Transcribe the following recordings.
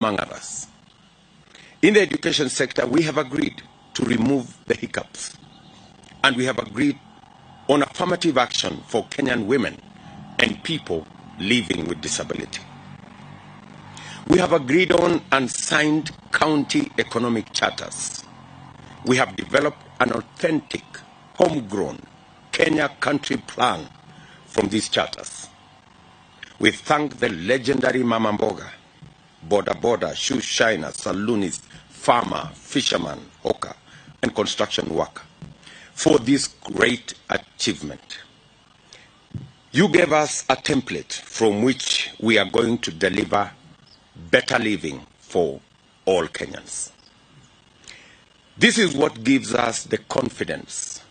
among others. In the education sector, we have agreed to remove the hiccups, and we have agreed on affirmative action for Kenyan women and people living with disability. We have agreed on and signed county economic charters. We have developed an authentic, homegrown Kenya country plan from these charters. We thank the legendary Mama Mboga, boda boda, shoe shiner, saloonist, farmer, fisherman, hawker, and construction worker for this great achievement. You gave us a template from which we are going to deliver better living for all Kenyans. This is what gives us the confidence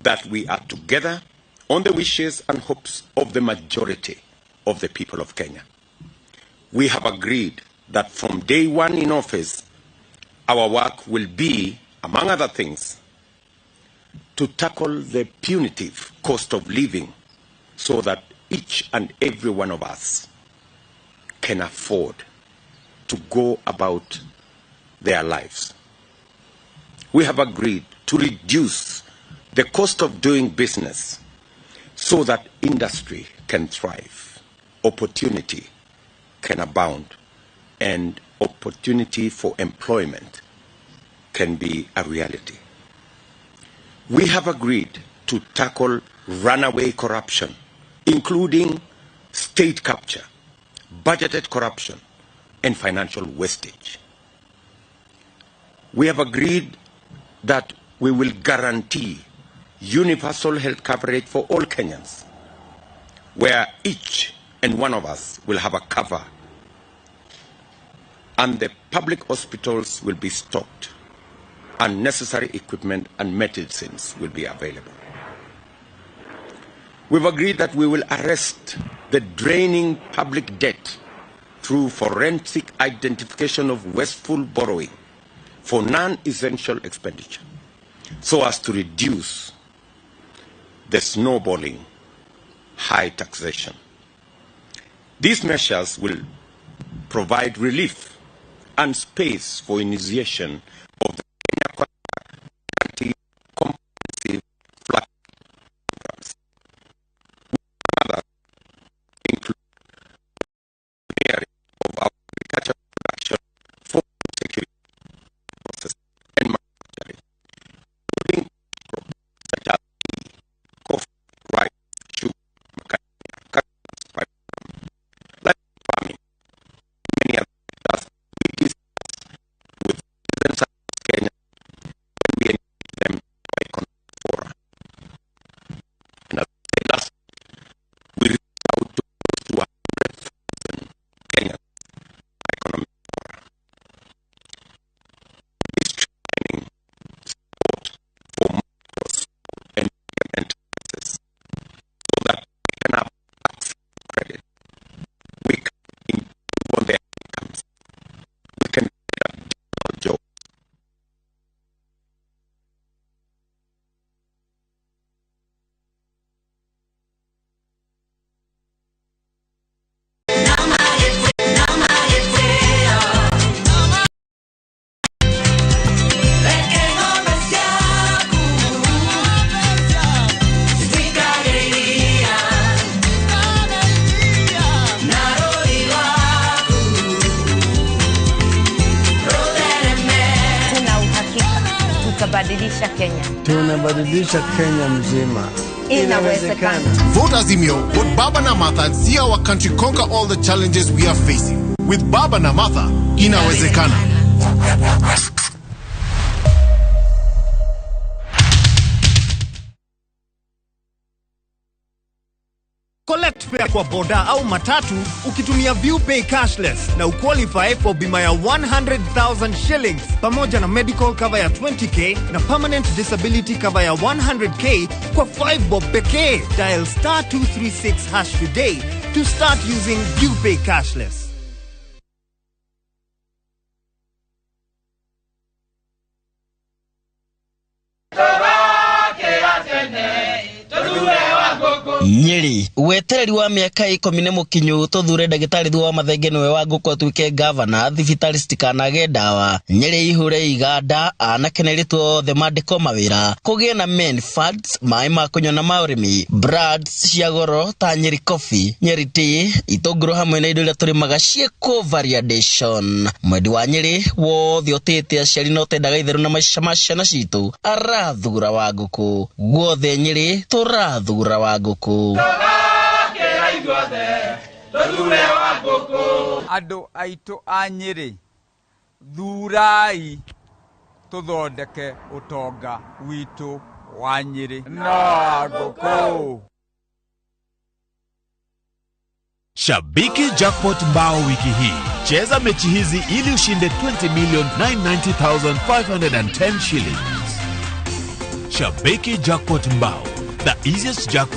that we are together on the wishes and hopes of the majority of the people of Kenya. We have agreed that from day one in office, our work will be, among other things, to tackle the punitive cost of living so that each and every one of us can afford to go about their lives. We have agreed to reduce the cost of doing business so that industry can thrive, opportunity can abound, and opportunity for employment can be a reality. We have agreed to tackle runaway corruption, including state capture, budgeted corruption, and financial wastage. We have agreed that we will guarantee universal health coverage for all Kenyans, where each and one of us will have a cover, and the public hospitals will be stocked, and necessary equipment and medicines will be available. We've agreed that we will arrest the draining public debt through forensic identification of wasteful borrowing for non-essential expenditure, so as to reduce the snowballing high taxation. These measures will provide relief and space for initiation of the Kenya Guarantee Comprehensive Flood Programs, which include the of our agricultural production, food security, process, and manufacturing, including crops such as tea, coffee, rice, sugar, macadamia, coconut, livestock farming, many other sectors. We discuss with citizens across Kenya when we engage them to economic fora. And as I said last week, we reached out to close to 100,000 Kenyans economic fora. This training support for micro, small, and medium enterprises so that they can have access to credit. We can improve on their incomes. We can create additional jobs. Tuna uhakika tutabadilisha Kenya. Tunabadilisha Kenya mzima. Inawezekana. Vote Azimio, vote Baba na Martha and see our country conquer all the challenges we are facing. With Baba na Martha, inawezekana. Collect fare kwa boda au matatu ukitumia ViewPay cashless na uqualify for bima ya 100,000 shillings pamoja na medical cover ya 20k na permanent disability cover ya 100k kwa 5 bob pekee. Dial star 236 hash today to start using ViewPay cashless. Nyeri wetereri wa mĩaka 10 nĩ mũkinyu tũthure ndagĩtarĩ Thuo wa Mathenge nĩwe wa ngũkũ atuĩke gavana thibitarĩ citikanage ndawa. Nyeri ihure iganda anake na airĩtu othe mandĩkwo mawĩra kũgĩe na men funds maĩ ma kũnyua na ma ũrĩmi brands cia goro ta Nyeri Coffee, Nyeri Tea, itũngũrũ hamwe na indo iria tũrĩmaga ciĩkwo variation. Mwendi wa Nyeri wothe ũtĩĩte aciari na ũtendaga itherũ na maica ma ciana citũ arathura wa ngũkũ. Guothe Nyeri tũrathura wa ngũkũ. Andũ aitũ a Nyĩrĩ, thurai tũthondeke ũtonga witũ wa Nyĩrĩ na ngũkũ. Shabiki Jackpot Mbao wiki hii. Cheza mechi hizi ili ushinde 20,990,510 shillings. Shabiki Jackpot Mbao, the easiest jackpot.